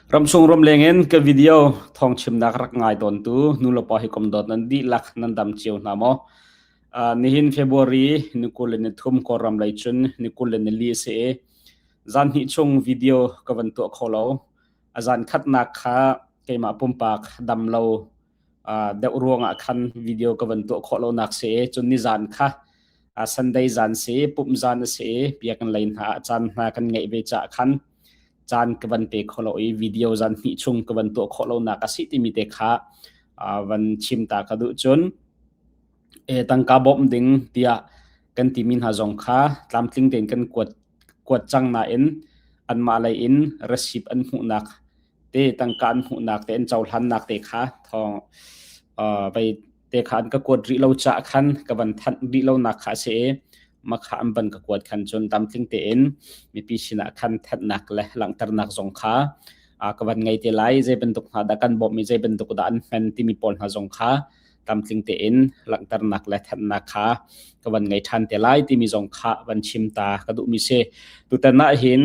Ramchung ramleng in ka video thawngchimnak rak ngai tawntu nulepa hi kom dawt nan dihlak nan dam cio hna maw? Nihin February ni 23 Kawlram lei cun ni 24 a si i zan hnih chung video ka van tuah kho lo. A zan khatnak kha keimah pumpak dam lo deuh ruangah khan video ka van tuah khawh lonak si i cun nizan kha Sunday zan si pumh zan a si i biakinn lei hna ah caan hna kan ngeih ve caah khan caan ka van pe kho lo i video zan hnih chung ka van tuah khawh lonak a si timi te kha van chim ta ka duh. Cun tangka bawmh ding tiah kan timi hna zong kha tlamtling tein kan kuat kuat cang nain anmah lei in receipt an hmuhnak te tangka an hmuhnak te an cohlannak te kha thawng vei te kha an ka kuat rih lo caah khan ka van thanh rih lonak kha a si i makha an van ka kuat khan cun tamtling tein mipi sinah khan thanhnak le langhternak zong kha ka van ngei te lai. Zei bantuk hna dah kan bawmh i zei bantuk dah an hman timi pawl hna zong kha tlamtling tein langhternak le thanhnak kha ka van ngei ṭhan te lai timi zong kha van chim ta ka duhmi si. Tutan ah hin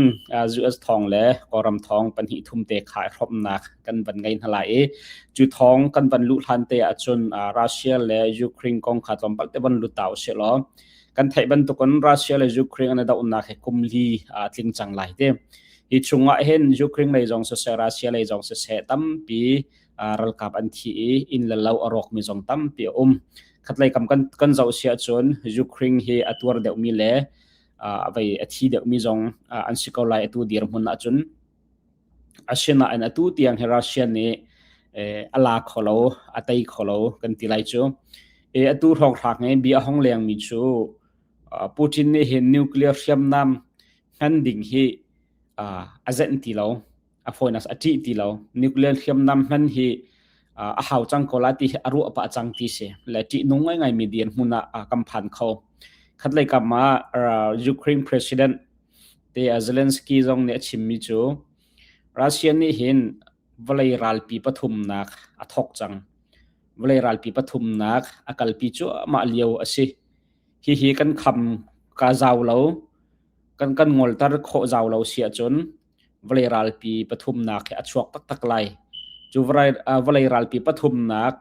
US thawng le Kawlram thawng pahnih thum te kha i hrawmnak kan van ngei hna lai i cu thawng kan van luh hlan te ahcun Russia le Ukraine kong kha tlawmpal te van lut ta usih law kan theih bantukin Russia le Ukraine an i dohnak hi kum li a tling cang lai te. Hi chungah hin Ukraine lei zong siseh Russia lei zong siseh tampi ralkap an thi i inn le lo a rawkmi zong tampi a um. Khatlei kam kan, kan zoh si ahcun Ukraine hi a tuar deuhmi le a vei a thi deuhmi zong an si ko lai atu dirhmun ahcun. Asinain atu tiang hi Russia nih a la kho lo, a tei kho lo kan ti lai cu. E atu hrawnghrang i bia a hong lengmi cu Putin nih hin nuclear hriamnam hman ding hi a zenh ti lo. A fawinak a ṭih ti lo. Nuclear hriamnam hman hi a hau cang ko la ti hi a ruah pah cang ti si. Le ṭihnung ngaingaimi dirhmun ah kan phan kho. Khatlei kam ah Ukraine President te Zelensky zong nih a chimmi cu Russia nih hin vawlei ralpi pathumnak a thawk cang. Vawlei ralpi pathumnak a kalpi cuahmah lio a si. Hihi kan kham ka zau lo, kan kan ngolter khawh zau lo si ahcun vawlei ralpi pathumnak hi a chuak taktak lai. Cu vawlei ralpi pathumnak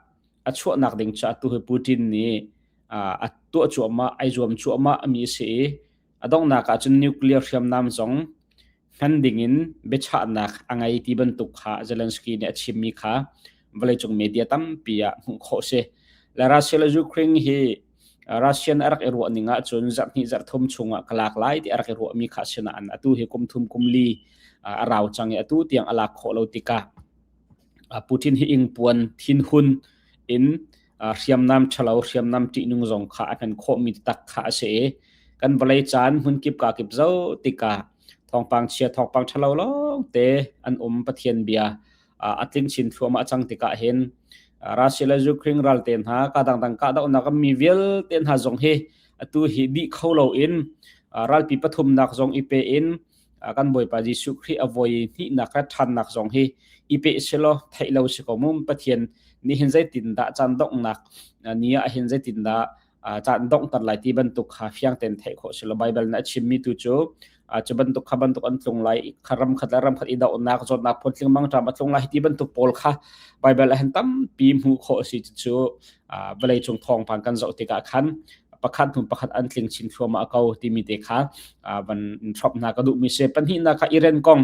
a chuahnak ding cu atu hi Putin nih a tuah cuahmah, ai zuam cuahmah mi a si i a donghnak ah cun nuclear hriamnam zong hman dingin biachahnak a ngei ti bantuk kha Zelensky nih a chimmi kha vawleicung media tampi ah hmuh khawh si. Le Russia le Ukraine hi Russian a rak i ruah ning ahcun zarhhnih zarhthum chungah ka lak lai ti a rak i ruahmi kha a si nain atu hi kum thum kum li a rau cang i atu tiang a lak khawh lo tikah Putin hi ingpuan thinhun in hriamnam ṭhalo hriamnam ṭihnung zong kha a hman khawhmi tak kha a si i kan vawlei caan hmunkip kakip zoh tikah thawngpang chia thawngpang ṭhalo lawng te an um. Pathian bia a tling chin thluahmah cang tikah hin Russia le Ukraine ral te hna ka dangdang kahdohnak mi vialte hna zong hi atu hi dih kho loin ralpi pathumnak zong i pe in kan Bawipa Jesuh Khrih a voi hnihnak le ṭhannak zong hi i pe selaw theih lo si ko mum. Pathian nih hin zeitin dah caan donghnak ni ah hin zeitin dah caan donghter lai ti bantuk kha fiang tein theih khawh si lo. Bible nih a chimmi tu cu cu bantuk kha bantuk an tlung lai, kha ram khat le ram khat i dohnak zawtnak phun mang ṭam a tlung lai ti bantuk pawl kha Bible ah hin tampi hmuh khawh a si. Cu vawlei cung thawngpang kan zoh tikah khan pakhat hnu pakhat an tling chin thluahmah ko timi te kha van throp hna ka duhmi si. Pahnihnak kha Iran kong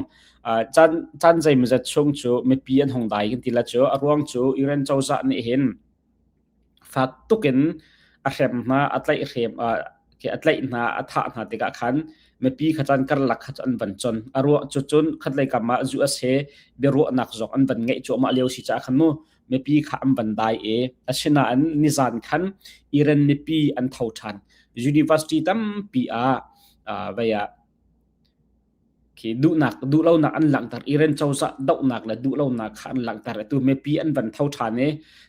caan caan zeimawzat chung cu mipi an hung dai kan ti la cu a ruang cu Iran cozah nih hin fak tukin a hrem hna, a tlaih hrem a tlaih hna, a thah hna tikah khan mipi kha caan karlak kha an van chon a ruah cu. Cun khatlei kam ah US he biaruahnak zong an van ngeih cuahmah lio si caah khan mu mipi kha an van dai i asinain nizan khan Iran mipi an tho ṭhan. University tampi ah vei ah khi duhnak duhlonak an langhter, Iran cozah dohnak le duhlonak kha an langhter. Atu mipi an van tho ṭhan i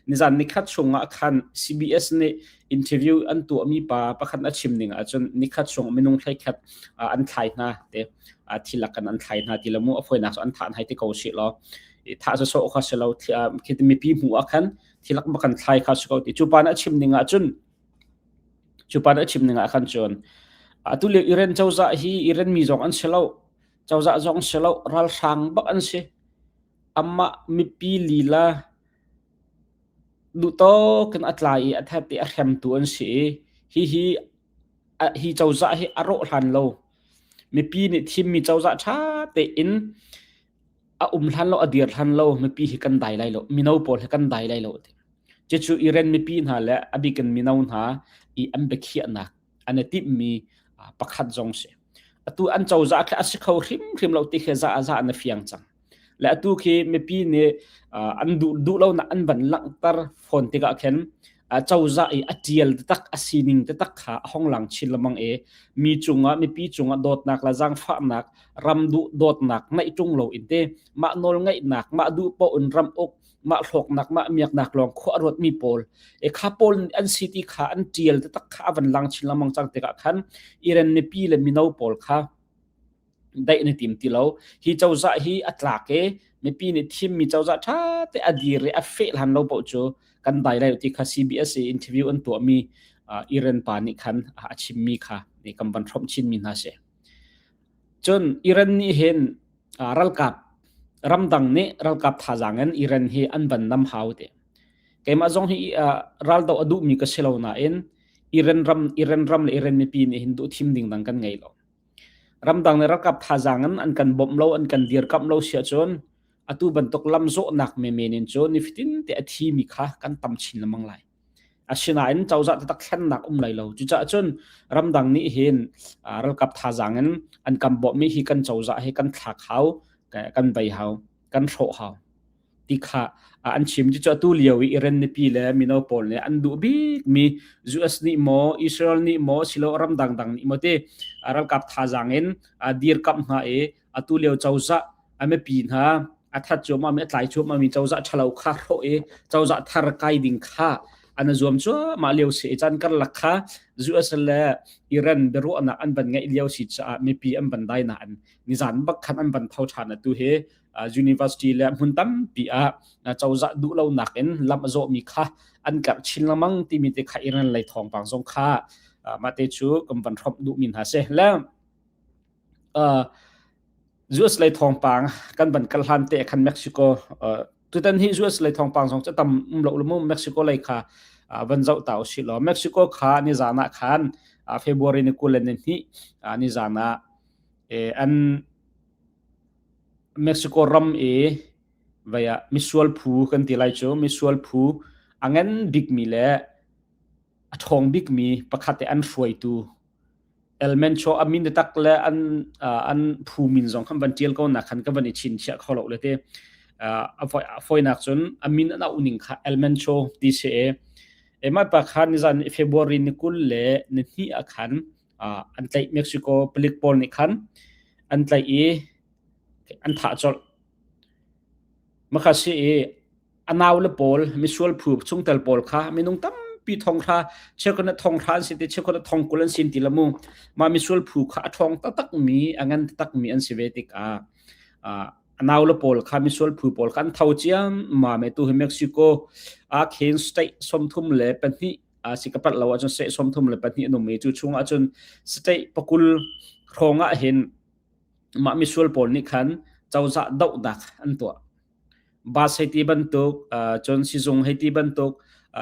nizan nikhat chungah khan CBS nih interview an tuahmi pa pakhat a chim ning ahcun nikhat chung minung 11 an thlai hna te thilak kan an thlai hna ti lo mu, a fawinak cu an thah hna ti ko si law thah sawsawh kha si lo, khi mipi hmuh ah khan thilak bak kan thlai kha si ko ti. Cu pa nih a chim ning ahcun Cu pa nih a chim ning ah khan cun atu lio Iran cozah hi Iran mi zong an si lo, cozah zong si lo, ralhrang bak an si. Amah mipi lila duhtawk in a tla i a that i a hremtu an si i hihi hi cozah hi a rawh hlan lo. Mipi nih thimmi cozah ṭha tein a um hlan lo, a dir hlan lo, mipi hi kan dai lai lo, mino pawl hi kan dai lai lo. Cucu Iran mipi hna le a bik in mino hna i an biakhiahnak an i timhmi pakhat zong si. Atu an cozah khi a si kho hrimhrim lo ti khi za a za na fiang cang. Le atu khi mipi nih an duh duh lonak an van langhter fawn tikah khin cozah i a tial taktak a sining taktak kha a hong lang chin lengmang i mi cungah mipi cungah dawtnak le zaangfahnak ram duh dawtnak ngeih ṭung lo in te mah nawl ngeihnak mah duh paoh in ram uk mah hlawknak mah miaknak lawng khua a ruatmi pawl e kha pawl an si ti kha an tial taktak kha a van lang chin lengmang cang tikah khan Iran mipi le mino pawl kha daih na tim ti lo. Hi cozah hi a tlak i mipi nih thimmi cozah ṭha te a dir i a feh hlan lo paoh cu kan dai lai ti kha CBS i interview an tuahmi Iran pa nih khan a chimmi kha kan van hrawmh chinmi hna si. Cun Iran nih hin ralkap ramdang nih ralkap thazaang in Iran hi an van nam hau ti. Keimah zong hi raldoh a duhmi ka si lo nain Iran ram Iran ram le Iran mipi nih hin duh thim ding dang kan ngei lo. Ramdang nih ralkap thazaang in an kan bawmh lo, an kan dirkamh lo si ahcun atu bantuk lamzawhnak menmen in cun nifatin te a thimi kha kan tam chin lengmang lai. Asinain cozah taktak thlennak um lai lo. Cucaah cun ramdang nih hin ralkap thazaang in an kan bawmhmi hi kan cozah hi kan thlak hau, kan vei hau, kan hrawh hau. ti kha an chim. Cucu atu lio i Iran mipi le mino pawl nih an duh bikmi US nih maw Israel nih maw silo ram dangdang nih maw ti ralkap thazaang in dirkamh hna i atu lio cozah a mipi hna a that cuahmah mi a tlai cuahmah mi cozah ṭhalo kha hrawh i cozah thar kai ding kha an zuam cuahmah lio si i caan karlak kha US le Iran biaruahnak an van ngeih lio si caah mipi an van dai nain nizan bak khan an van tho ṭhan atu hi university le hmun tampi ah cozah duh lonak in lam a zawhmi kha an karh chin lengmang timi te kha Iran lei thawngpang zong kha mah te cu kan van hrawmh duhmi hna si le US lei thawngpang kan van kal hlan te khan Mexico tutan hi US lei thawngpang zong cu tam um lo mu Mexico lei kha van zoh ta usih law Mexico kha ni zan ah khan February ni 22 ni zan ah an Mexico ram i vei ah misual phu kan ti lai cu misual phu a ngan bikmi le a ṭhawng bikmi pakhat i an hruaitu El Mencho a min tak le an an phu min zong khan van ṭial ko nak khan ka van i chinchiah kho lo le te a fawinak cun a min an auh ning kha El Mencho ti si e e mah pa kha nizan February ni 20 le ni hnih ah khan an tlaih Mexico palik pawl nih khan an tlaih i an thah colh. Makha si i a naule pawl misual phu chungtel pawl kha minung tampi thonghra cheukhat na thonghra an si ti cheukhat na thongkul an sin ti la mu ma misual phu kha a ṭhawng taktak mi a ngan taktak mi an si ve tikah a naule pawl kha misual phu pawl kha an tho ciam ma me tu hi Mexico a khen state 32 a si ka palh lo ahcun state 32 an um i cu chung ahcun state pakul hrawng ah hin mah misual pawl nih khan cozah dohnak an tuah. Bus hei ti bantuk, cun sizung hei ti bantuk,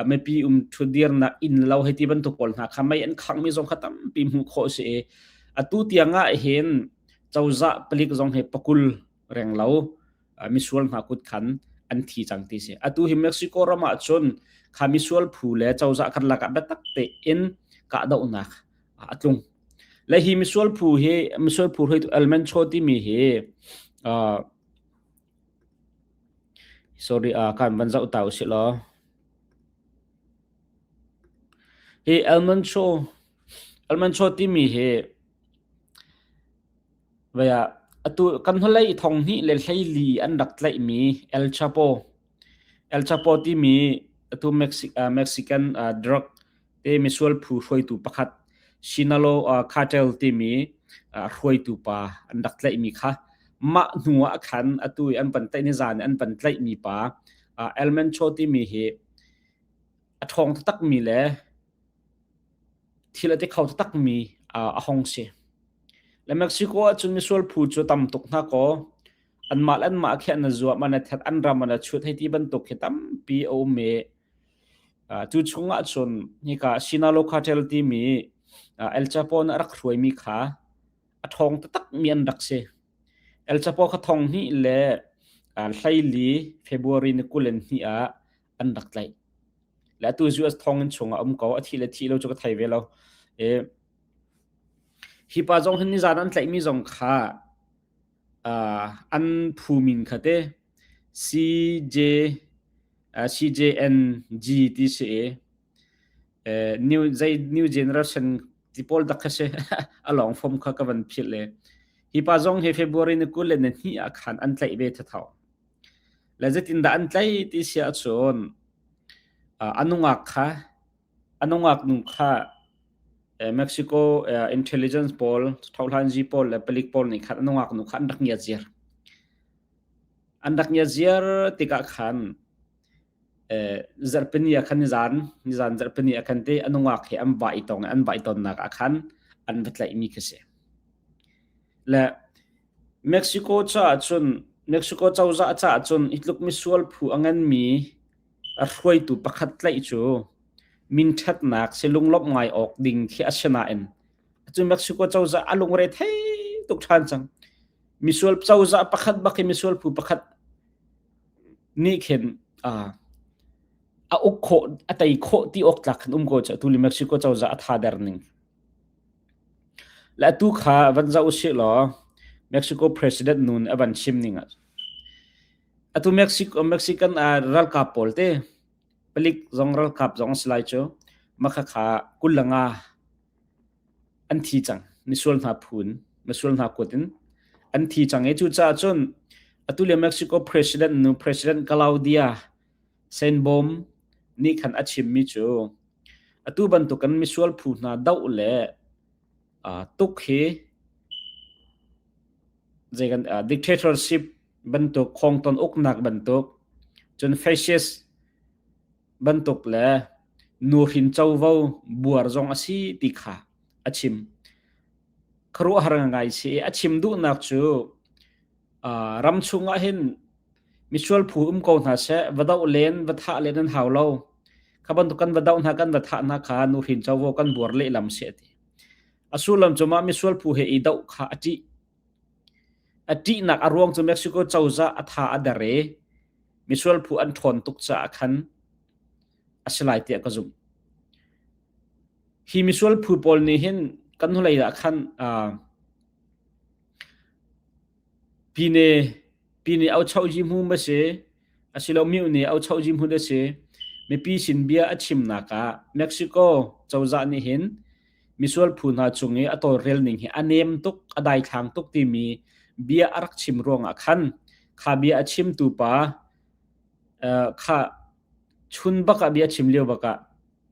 mipi um ṭhutdirnak inn lo hei ti bantuk pawl hna kha mei an khanghmi zong kha tampi hmuh khawh a si i atu tiang ah hin cozah palik zong hi pakul reng lo misual hna kut khan an thi cang ti si. Atu hi Mexico ram ah cun kha misual phu le cozah karlak ah biatak tein kahdohnak a tlung. Le hi misual phu hi misual phu hruaitu El Mencho timi hi uh, sorry uh, kan van zoh ta usih law. Hi El Mencho El Mencho timi hi vaya atu kan hnulei thong hnih le hleili an rak tlaihmi El Chapo El Chapo timi atu Mexi- uh, Mexican uh, drug te misual phu hruaitu pakhat Sinaloa cartel timi hruaitu pa an rak tlaihmi kha mah hnu ah khan atu i an van tlaih ni zan an van tlaihmi pa El Mencho timi hi a ṭhawng taktakmi le thil a ti kho taktakmi a hong si. Le Mexico ahcun misual phu cu tam tuk hna kaw. Anmah le anmah khi an i zuam, an i that, an ram an i chut hei ti bantuk khi tampi a um i cu chungah cun hika Sinaloa cartel timi El Chapo nih a rak hruaimi kha a ṭhawng taktakmi an rak si. El Chapo kha thong hnih le hleili February ni 22 ah an rak tlaih. Le atu US thonginn chungah um ko, a thih le thih lo cu ka thei ve lo. I hi pa zong hin nizan an tlaihmi zong kha an phu min kha te CJ CJNG ti si i new zei new generation ti pawl dak kha si a long form kha ka van philh le hi pa zong hi February ni 20 le ni hnih ah khan an tlaih ve thatho. Le zeitindah an tlaih ti si ahcun a nungak kha a nungak nu kha Mexico intelligence pawl thohlanzi pawl le palik pawl nih khan a nungak nu kha an rak ngiat ziar. An rak ngiat ziar tikah khan zarhpini ah khan nizan nizan zarhpini ah khan te a nungak he an va i tong i an va i tonnak ah khan an va tlaihmi khi si. Le Mexico caah cun Mexico cozah caah cun hi tluk misual phu a nganmi a hruaitu pakhat tlaih cu minṭhatnak si lunglawmh ngai awk ding khi a si nain atu Mexico cozah a lungre thei tuk ṭhan cang. Misual cozah pakhat bak hi misual phu pakhat nih khin a uk khawh a tei khawh ti awk tlak khan um ko cu atu le Mexico cozah a tha der ning. Le atu kha van zoh usih law Mexico president nu nih a van chim ning ah atu Mexico Mexican ah ralkap pawl te palik zong ralkap zong a si lai cu makha kha 25 an thi cang misual hna phun misual hna kut in an thi cang i cucaah cun atu le Mexico president nu President Claudia Sheinbaum nih khan a chimmi cu Atu bantukin misual phu hna doh le tuk hi zei kan dictatorship bantuk khawngton uknak bantuk cun fascist bantuk le nuhrin covo buar zong a si ti kha a chim. Khuaruahhar ngai si i a chim duhnak cu ram chungah hin Misual phu um ko hna seh, va doh len, va thah len an hau lo. Kha bantuk kan va doh hna, kan va thah hna kha nuhrin covo kan buar lehlam si a ti. A sullam cu mah misual phu he i doh kha a ṭih. A ṭihnak a ruang cu Mexico cozah a tha a der i misual phu an ṭhawn tuk caah khan a si lai tiah ka zumh. Hi misual phu pawl nih hin kan hnulei ah khan uh, Pine Pine auchohzi hmu ma si asilo myu nih auchohzi hmun a si. Mipi sin bia a chimnak ah Mexico cozah nih hin misual phu hna cung i a tawlrel ning hi a nem tuk, a daithlang tuk timi bia a rak chim ruangah khan kha bia a chimtu pa kha chun bak ah bia a chim lio bak ah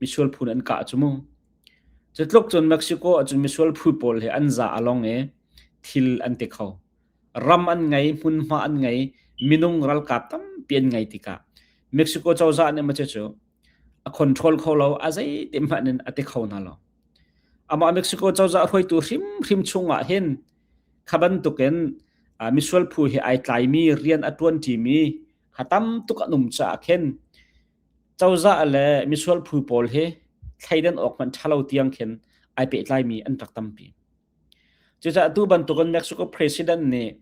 misual phu nih an kah cu mu. Cutluk cun Mexico ahcun misual phu pawl hi an za a long i thil an ti kho. Ram an ngei, hmunhma an ngei, minung ralkap tampi an ngei tikah Mexico cozah nih maw cu a control kho lo, a zeitin hmanh in a ti kho hna lo. Amah Mexico cozah hruaitu hrimhrim chungah hin kha bantukin misual phu he ai tlaimi rian a ṭuanṭimi kha tam tuk an um caah khin cozah le misual phu pawl hi thleidan awk hmanh ṭha lo tiang khin ai pehtlaimi an rak tampi. Cucaah tu bantukin Mexico president nih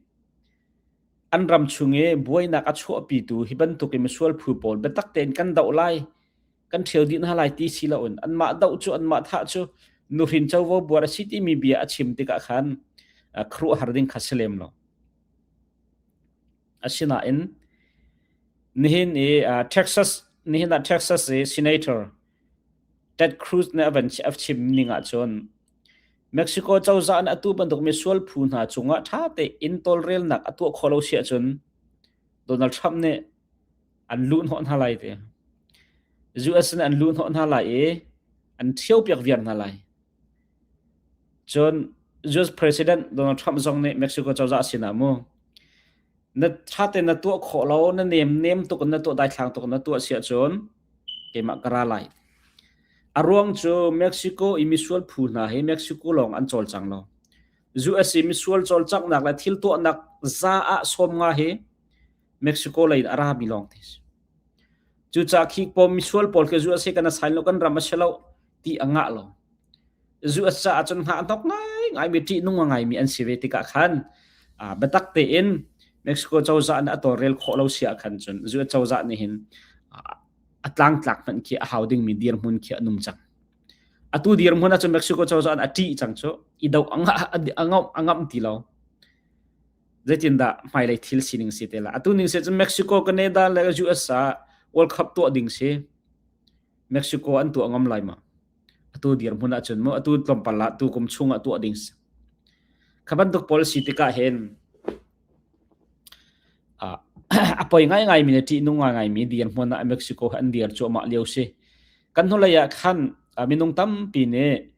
an ram chung i buainak a chuahpitu hi bantukin misual phu pawl biatak tein kan doh lai, kan ṭhio dih hna lai ti si loin anmah doh cu anmah thah cu nuhrin covo buar a si timi bia a chim tikah khan khuaruahhar ding kha si lem lo. Asinain nihin i Texas nihin ah Texas i Senator Ted Cruz nih a van a chim ning ahcun Mexico cozah nih atu bantuk misual phu hna cungah ṭha tein tawlrelnak a tuah khawh lo si ahcun Donald Trump nih an luhhnawh hna lai ti. US nih an luhhnawh hna lai i an ṭhiopiak viar hna lai. Cun US President Donald Trump zong nih Mexico cozah sinah mu na ṭha tein na tuah khawh lo, na nem nem tuk in na tuah daithlang tuk in na tuah si ahcun keimah ka ra lai. A ruang cu Mexico i misual phu hna hi Mexico lawng an cawlcang lo. US i misual cawlcanghnak le thil tuahnak Za ah 50 hi Mexico lei in a rami lawng te si. Cucaah khi pawl misual pawl khi US hi kan assign lo kan ram a si lo ti a ngah lo. US caah cun hngah hnok ngai ngai mi ṭihnung a ngaimi an si ve tikah khan biatak tein Mexico cozah nih a tawlrel khawh lo si ah khan cun US cozah nih hin a tlangtlak hmanh khi a hau dingmi dirhmun khi a num cang. Atu dirhmun ahcun Mexico cozah nih a ṭih cang cu i do a ngamh ti lo. Zeitindah hmailei thil sining si te la. Atu ning si cun Mexico, Canada le US ah World Cup tuah ding si. Mexico an tuah ngam lai ma? Atu dirhmun ahcun mu atu tlawmpal ah tu kum chung ah tuah ding si. Kha bantuk policy tikah hin a poi ngaingai mi le ṭihnung ngaingai mi dirhmun ah Mexico an dir cuahmah lio si. Kan hnulei ah khan minung tampi nih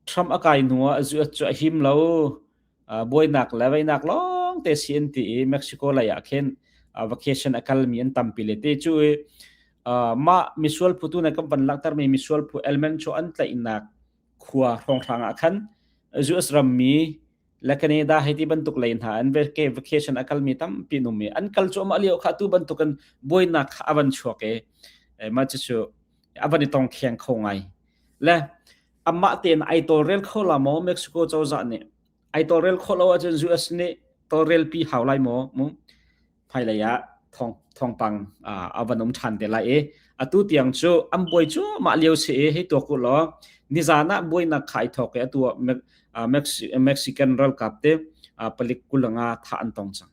Trump a kai hnu ah US cu a him lo buainak le veinak lawng te si an ti i Mexico lei ah khin vacation a kalmi an tampi le te cu i mah misual phu tu na kan van langhtermi misual phu element cu an tlaihnak khua hrawnghrang ah khan US rammi le Canada hei ti bantuk lei hna an vacation a kalmi tampi an um i an kal cuahmah lio kha tu bantukin buainak kha a van chuak i mah cucu a van i tong kheng kho ngai le amah tein ai tawlrel kho la maw Mexico cozah nih ai tawlrel khawh lo ahcun US nih tawlrel pi hau lai maw mu hmailei ah thong thongpang a van um ṭhan te lai i atu tiang cu an buai cu mah lio si i hei tuak u law nizan ah buainak kha ai thawk i atu ah Mexican ralkap te palik kulanga thah an tong cang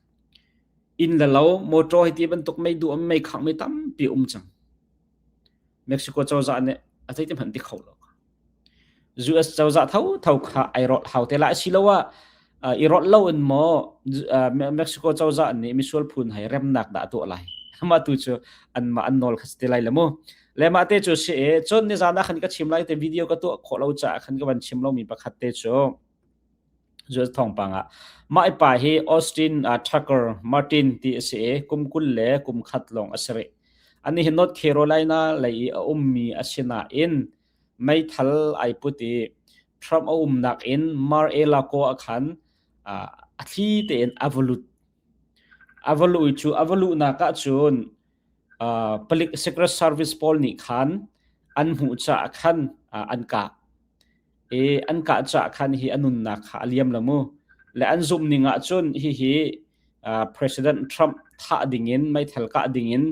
inn le lo motor hi ti bantuk mei duh mei khang mei tampi um cang Mexico cozah nih a zeiti hmanh ti kho lo. US cozah tho tho kha ai rawlh hau te lai asiloah i rawlh lo in maw Mexico cozah nih misual phun hai remnak dah tuah lai. Mah tu cu anmah an nawl kha si te lai le mu. Le mah te cu si i cun nizan ah khan ka chim lai te video ka tuah khawh lo caah khan ka van chim lomi pakhat te cu Zual thawngpang ah mah i pa hi Austin Tucker Martin ti a si i kum 20 le kum khat lawng a si rih. Anih hi North Carolina lei i a ummi a si nain meithal ai put i Trump a umnak in Mar-a-Lago ah khan a thli tein a va lut. A va luh cu a va luhnak ah cun palik Secret Service pawl nih khan an hmuh caah khan an kah. I an kah caah khan hi a nunnak kha a liam lo mu. Le an zumh ning ah cun hihi President Trump thah dingin meithal kah dingin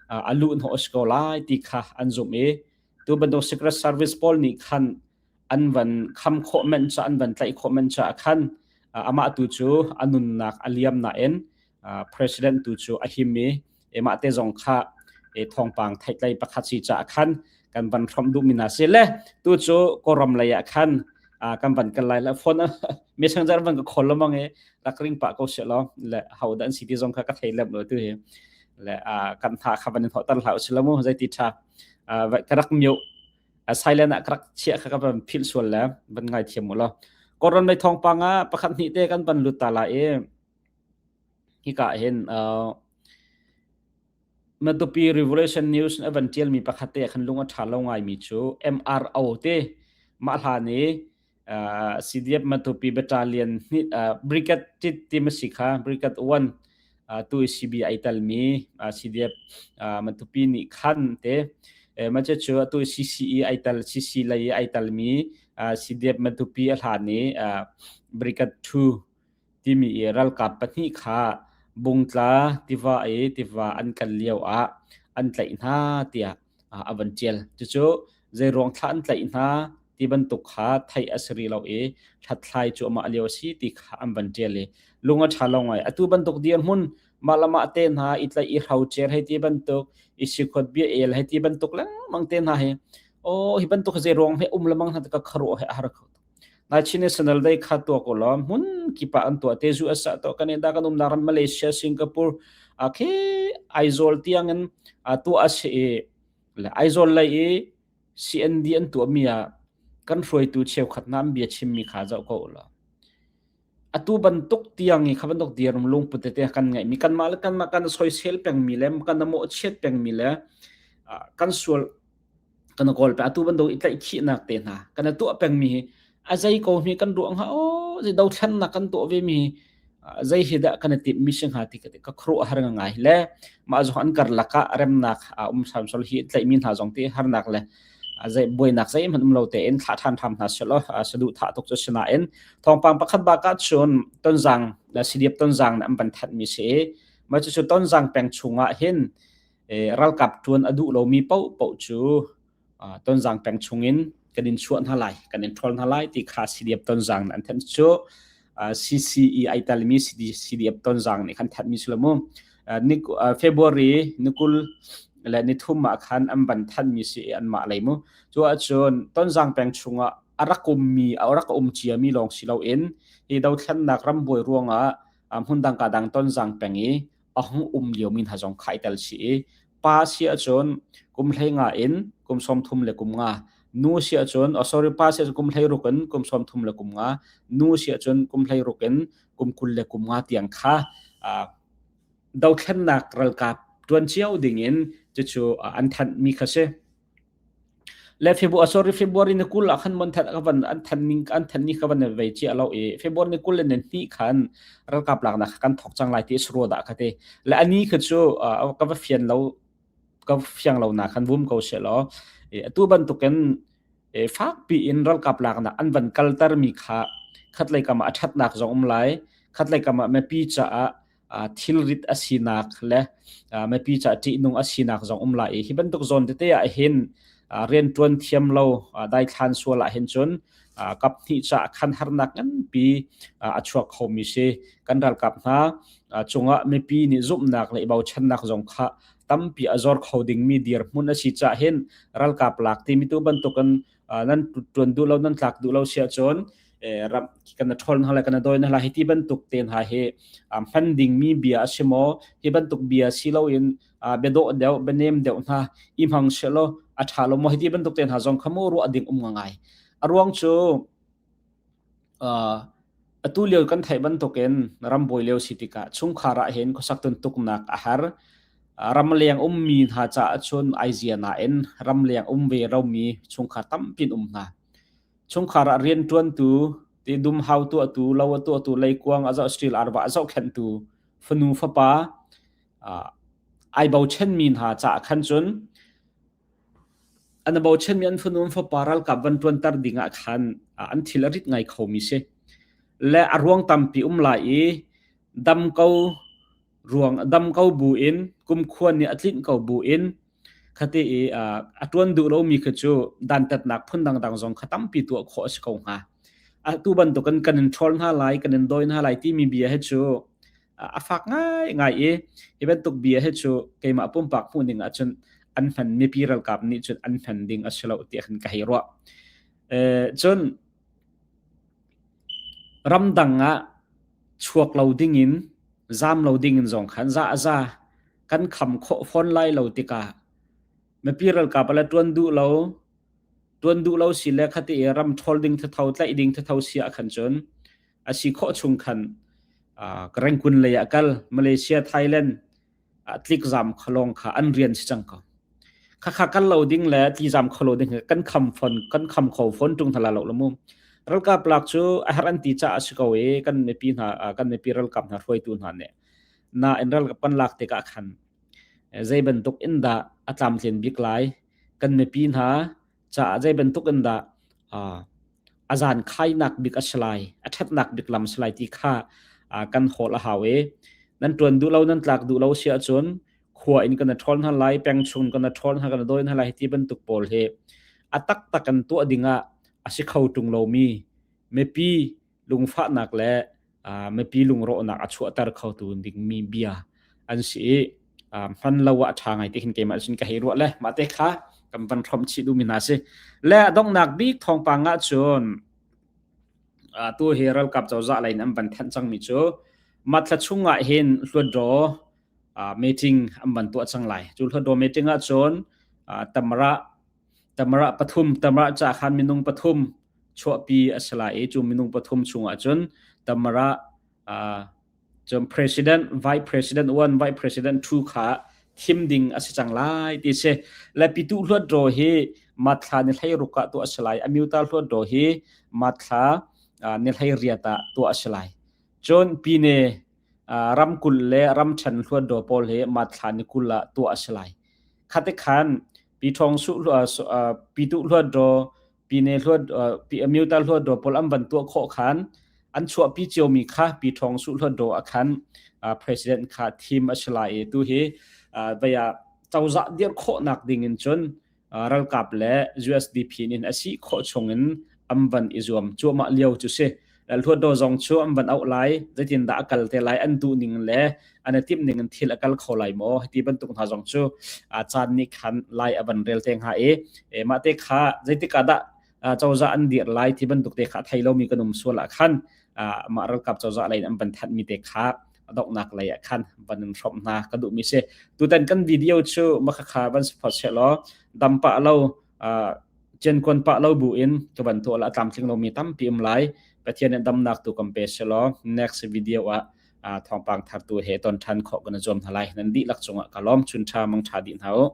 a luh hnawh a si ko lai ti kha an zumh i tu bantuk Secret Service pawl nih khan an van kham khawh men ca an van tlaih khawh men caah khan amah tu cu a nunnak a liam nain president tu cu a him i mah te zong kha thawngpang theihtlei pakhat si caah khan kan van hrawmh duhmi hna si le tu cu kawlram lei ah khan kan van kal lai le phone messenger van ka call lamang i rak ring pah ko se law le ho dah an si ti zong kha ka thei lem lo tu hi le kan tha kha van in hotar hlah usila mu zeiti tha ka rak mute silent ah ka rak chiah kha ka van philh sual le van ngai thiam u law kawlram lei thawngpang ah pakhat hnih te kan van lut ta la i Hika ah hin Matupi Revolution News a van ṭialmi pakhat te ah khan lung a ṭha lo ngaimi cu MRO te mah hlan i CDF Matupi Battalion Brigade ti ma si kha Brigade 1 tu i CB ai telmi CDF Matupi nih khan te mah cu atu i CCE ai tel CC lei i ai telmi CDF Matupi a hlan i Brigade 2 timi i ralkap pahnih kha Bungtla tiva i tiva an kal lio ah an tlaih hna tiah a van ṭial. Cucu zeiruang thla an tlaih hna ti bantuk kha theih a si rih lo i hlathlai cu amah lio a si ti kha an van ṭial i lung a ṭha lo ngai. Atu bantuk dirhmun mah le mah te hna i tlaih i hrocer hei ti bantuk i sikhawt bia el hei ti bantuk lengmang te hna hi aw hi bantuk zeiruang he um lemang hna ka khuaruah he a har kho tuk. Chin National Day kha tuah ko law hmun kip ah an tuah te zu asa to Canada kan umnak ram Malaysia Singapore a khi Aizawl tiang in tuah a si i le Aizawl lei i CND an tuah mi ah kan hruaitu cheukhat hna an bia chim mi kha zoh ko law atu bantuk tiang i kha bantuk diarum lungput tete kan ngeih mi kanmah le kanmah kan soisel peng mi le kan mawhchiat peng mi le kan sual kan kawl pe atu bantuk i tlaihkhihnak te hna kan tuah pengmi hi a zei ko mi kan ruah hnga o zei dothlennak kan tuah ve mi hi. Zei hi dah kan i timh mi si hnga ti ka khuaruah har ngai le mah zong an karlak ah remnak a um hram sol hi tlaihmi hna zong ti harnak le zei buainak zeihmanh um lo tein thlah ṭhan hram hna selaw saduhthah tuk cu sinain thawngpang pakhat bak ah cun Tonzang CDF Tonzang nih an van thanhmi si i mah cucu Tonzang peng chungah hin ralkap ṭuan a duh lomi paohpaoh cu Tonzang peng chungin kan in chuah hna lai kan in ṭhawl hna lai ti kha CDF Tonzang nih an thanh cu CCE ai telmi CDF Tonzang nih khan thanhmi si lo mu. February ni 20 le ni thum ah khan an van thanhmi si i anmah lei mu. Cu ahcun Tonzang peng chungah a rak ummi a rak um ciami lawng si loin hi dothlennak rambuai ruangah hmundang ka dang Tonzang peng i a hung um liomi hna zong kha i tel si i pa si ahcun kum 15 in kum 35, nu si ahcun oh sorry pa si ahcun kum 16 in kum 35, nu si ahcun kum 16 in kum 25 tiang kha dothlennak ralkap ṭuan cio dingin cucu an thanhmi kha si. Le February sorry February ni 20 ah khan mon that ka van an than ning an than ni ka van vei chi alo i February ni 20 le ni hnih khan ralkap laknak kan thok cang lai ti sro da kha te le ani kha chu ka va fian lo ka fiang lo na khan vum ko se lo atu bantukin fak pi in ralkap laknak an van kalter mi kha khatlei kam ah a thatnak zong um lai khatlei kam ah mipi caah thilrit a sinak le mipi ca ṭihnung a sinak zong um lai i hi bantuk zawn tete ah hin rianṭuan thiam lo daithlan sual ah hin cun kap hnih ca khan harnak nganpi a chuak khomi si. Kan ralkap hna cungah mipi nih zumhnak le i bochannak zong kha tampi a zor kho dingmi dirhmun a si cah hin ralkap lak timi tu bantukin nan ṭuan duh lo nan tlak duh lo si ahcun ram kan ṭhawl hna lai kan dawi hna lai hi ti bantuk te hna hi hman dingmi bia a si maw? Hi bantuk bia si loin bia dawh deuh bia nem deuh hna i hmang selaw a ṭha lo maw? Hi ti bantuk te hna zong kha mu ruah ding um ngai. A ruang cu atu lio kan theih bantukin rambuai lio si tikah chungkhar ah hin khuasak tuntuknak a har. Ramleng ummi hna caah cun ai zia nain ramleng um ve lomi chungkhar tampi an um hna. Chungkhar ah rianṭuantu, ti dumhau tuahtu, lo a tuahtu, leikuang a zoh, steel arva a zohkhenhtu, fanu fapa ai bochanmi hna caah khan cun An bochanmi an fanu an fapa ralkap van ṭuanter ding ah khan an thil a rit ngai khomi si. Le a ruang tampi um lai i dam ko ruang dam ko bu in kumkhua nih a tlinh ko bu in khati i a ṭuan duh lomi kha cu dantatnak phun dangdang zong kha tampi tuah khawh a si ko hnga. Atu bantukin kan in ṭhawl hna lai, kan in dawi hna lai timi bia hi cu a fak ngaingai i hi bantuk bia hi cu keimah pumpak hmuh ning ahcun an hman mipi ralkap nih cun an hman ding a si lo tiah khan ka hei ruah. Cun ramdang ah chuak lo ding in zam lo ding in zong khan za a za kan kham khawh fawn lai lo tikah mipi ralkap ala tuan duh lo tuan duh lo si le khati i ram ṭhawl ding thatho tlaih ding thatho si ah khan cun a si khawh chung khan Rengkun lei ah kal Malaysia Thailand tlikzam khalong kha an rian si cang ko. Khakha kal lo ding le tlizam kholo ding kan kham fon kan kham kho fon tung hala lo lamu ralkap lak cu a har an ti cha a si ko i kan mipi hna kan mipi ralkap hna hruaitu hna nih na in ralkap kan lak tikah khan zei bantuk in dah a tlamtlin bik lai kan mipi hna caah zei bantuk in dah a zan khainak bik a si lai, a ṭhatnak bik lam si lai ti kha kan hawl a hau i nan ṭuan duh lo nan tlak duh lo si ahcun khua in kan ṭhawl hna lai, peng chung kan ṭhawl hna, kan dawi hna lai ti bantuk pawl hi a taktak kan tuah ding ah a si kho ṭung lomi mipi lungfahnak le mipi lungrawhnak a chuahter khotu dingmi bia an si i hman lo ah a ṭha ngai ti hin keimah cun ka hei ruah le mah te kha kan van hrawmh chih duhmi hna si. Le a donghnak bik thawngpang ah cun tu hi ralkap cozah lei in an van thanh cangmi cu Matthla chung ah hin Hluatdaw meeting an van tuah cang lai. Cu Hluatdaw meeting ah cun Tamara Tamara pathum Tamara ca khan minung pathum chuahpi a si lai i cu minung pathum chungah cun Tamara cun president vice president 1 vice president 2 kha thim ding a si cang lai ti si. Le pitu hluat draw hi matthla ni hlei ruk ah tuah a si lai. Amyota hluat draw hi matthla ni hlei riat ah tuah a si lai. Cun Pine ramkulh le ramṭhen hluatdaw pawl hi March thla ni 20 ah tuah a si lai. Khate khan Pi Ṭhawng Suh Pyituh hluatdaw Pine hluat Amyota hluatdaw pawl an van tuah khawh khan an chuahpi ciomi kha Pi Ṭhawng Suh hluatdaw ah khan president kha thim a si lai i tu hi vei ah cozah dirh khawhnak ding in cun ralkap le USDP in a si khawh chungin an van i zuam cuahmah lio cu si. Hluatdaw zong cu an van auh lai, zeitindah a kal te lai, an duh ning le an i timh ning in thil a kal kho lai maw, ti bantuk hna zong cu caan nih khan lai a van rel te hnga i mah te kha zeitik ah dah cozah an dir lai ti bantuk te kha thei lomi kan um sual ah khan mah ralkap cozah lei in an van thanhmi te kha donghnak lei ah khan van in hrawmh hna ka duhmi si. Tutan kan video cu makhakha van support seh law dam pah lo ciankuan pah lo bu in ka van tuah la tlamtling lomi tampi um lai. Pathian nih damnak tu kan pe seh law next video ah thawngpang thar tu he ton ṭhan khawh kan i zuam hna lai. Nan dihlak cungah ka lawm. Chun ṭha mang ṭha dih hna u.